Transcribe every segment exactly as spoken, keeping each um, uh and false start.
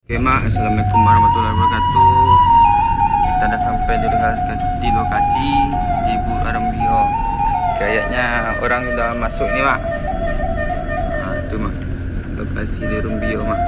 Oke, Mak. Assalamualaikum warahmatullahi wabarakatuh. Kita dah sampai di lokasi, di lokasi di Buruak Rumbio. Kayaknya orang sudah masuk ni, Mak. Nah, itu, Mak. Lokasi di Rumbio, Mak.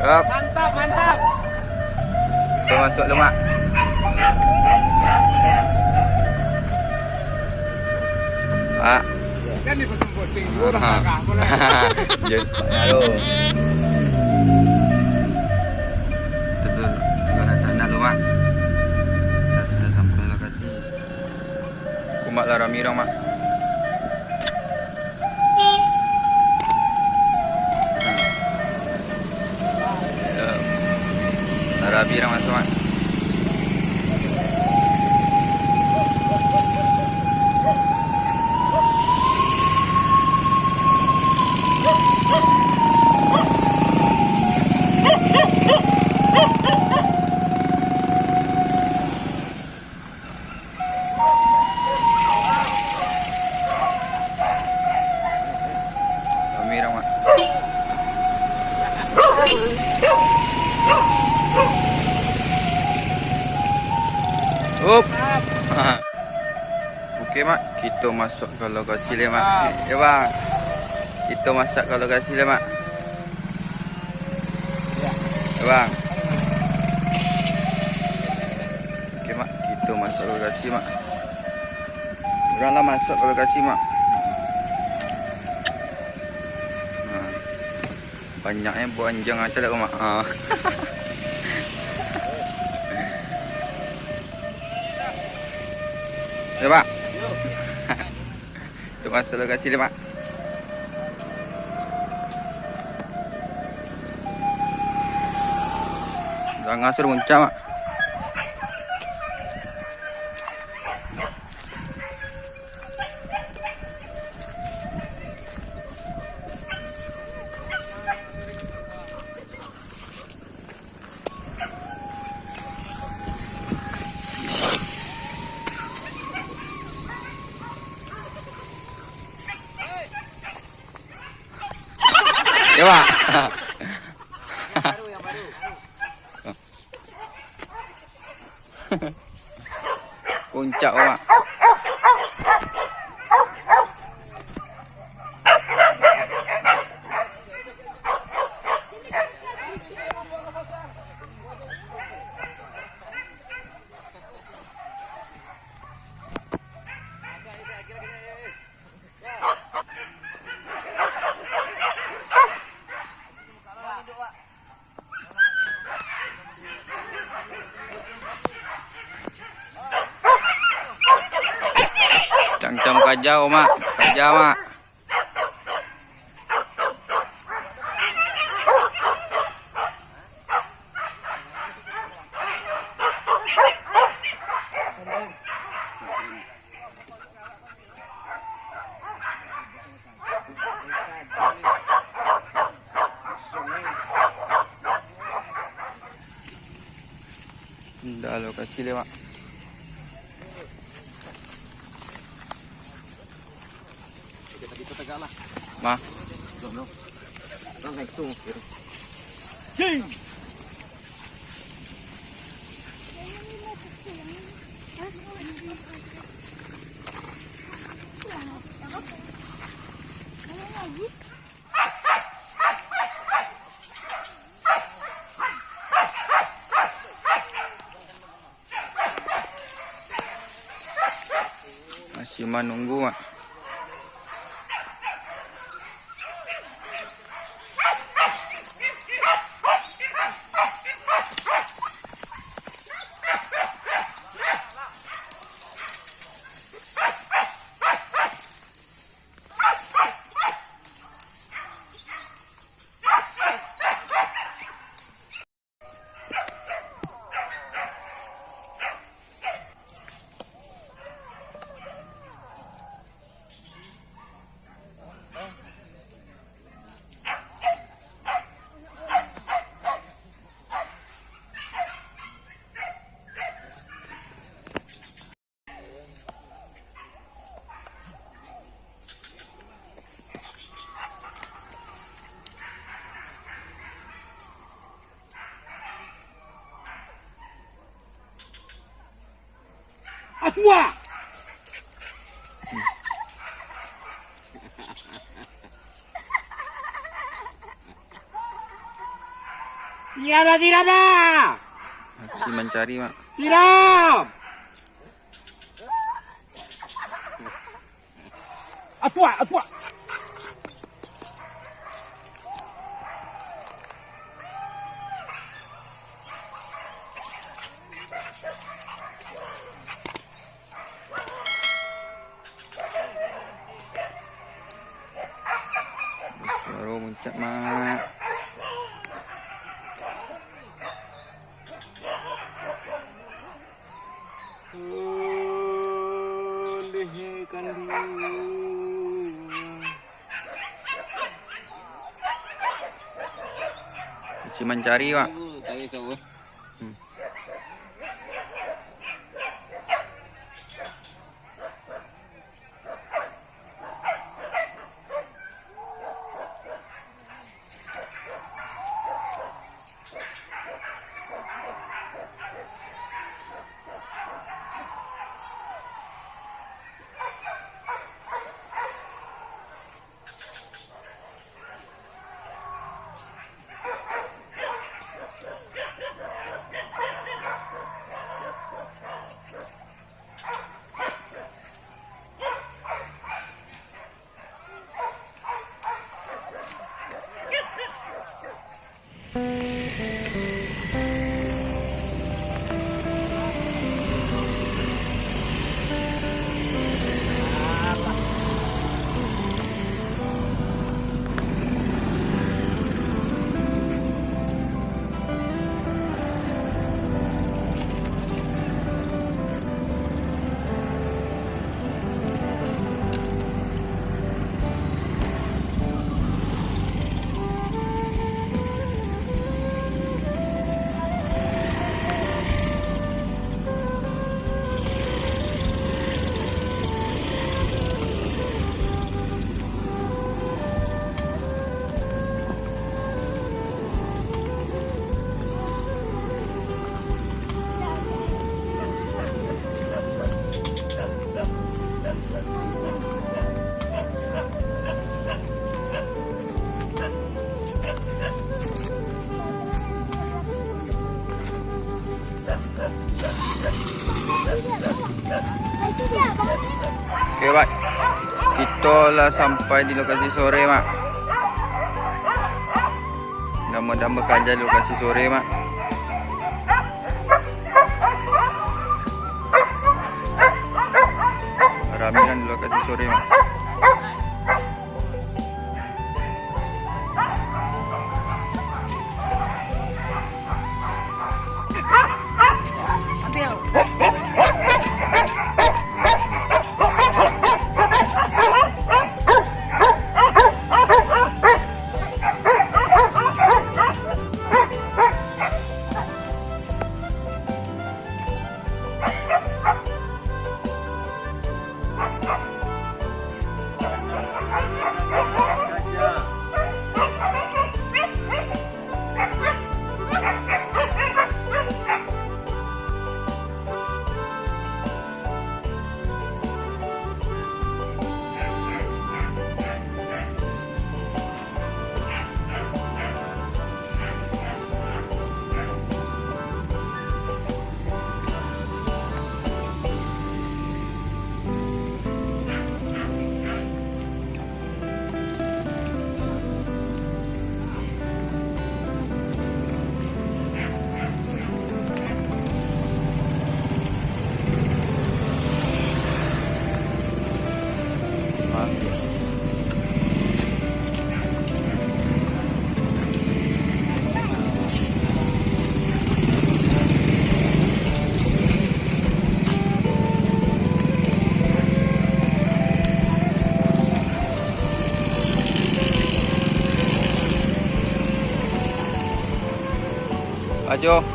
Mantap, mantap. Kita masuk dulu, Mak. Mak. Jangan diposting-posting dulu, Aha. Bang Kakak. Boleh. Jangan lupa, ya, lo. Itu dulu. Itu nak tanda dulu, Mak. Kita sudah sampai lokasi. Kumak lah rami dong, Mak. Arabi urang masuk, Mak. Rami urang, Mak. Up. Oke, Mak. Kito masuk ka lokasi lai, Mak. Ya, Bang. Kito masuk ka lokasi lai, Mak. Ya, Bang. Oke, Mak. Kito masuk ka lokasi, Mak. Urang lah masuk ka lokasi, Mak. Nah, banyaknyo buah anjiang acok lah, Mak. Ah. Ya, Mak. Tu masuk lokasi lai, Mak. Jangan suruh muncak, Mak. Ya, Mak. Puncak, Mak. Cam-cam kaja, Mak. Kaja, Mak. Indak lokasi lai, Mak. Mah. Masih manunggu, Mak. Wah! Siram lah, siram lah! Masih mancari, Mak. Siram! Atuak, atuak! Suaro muncak, Mak. Masih mancari, Mak. Hmm. Oke, Mak. Kito lah sampai di lokasi sore, Mak. Damba-damba kaja di lokasi sore, Mak. Rami kan di lokasi sore, Mak. Ajo.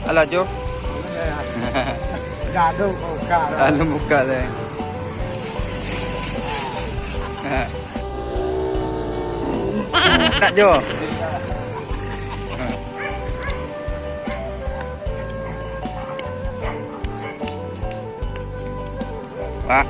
Alah, Jo. Gaduh buka. Lalu buka deh. Nak, Jo. Pak,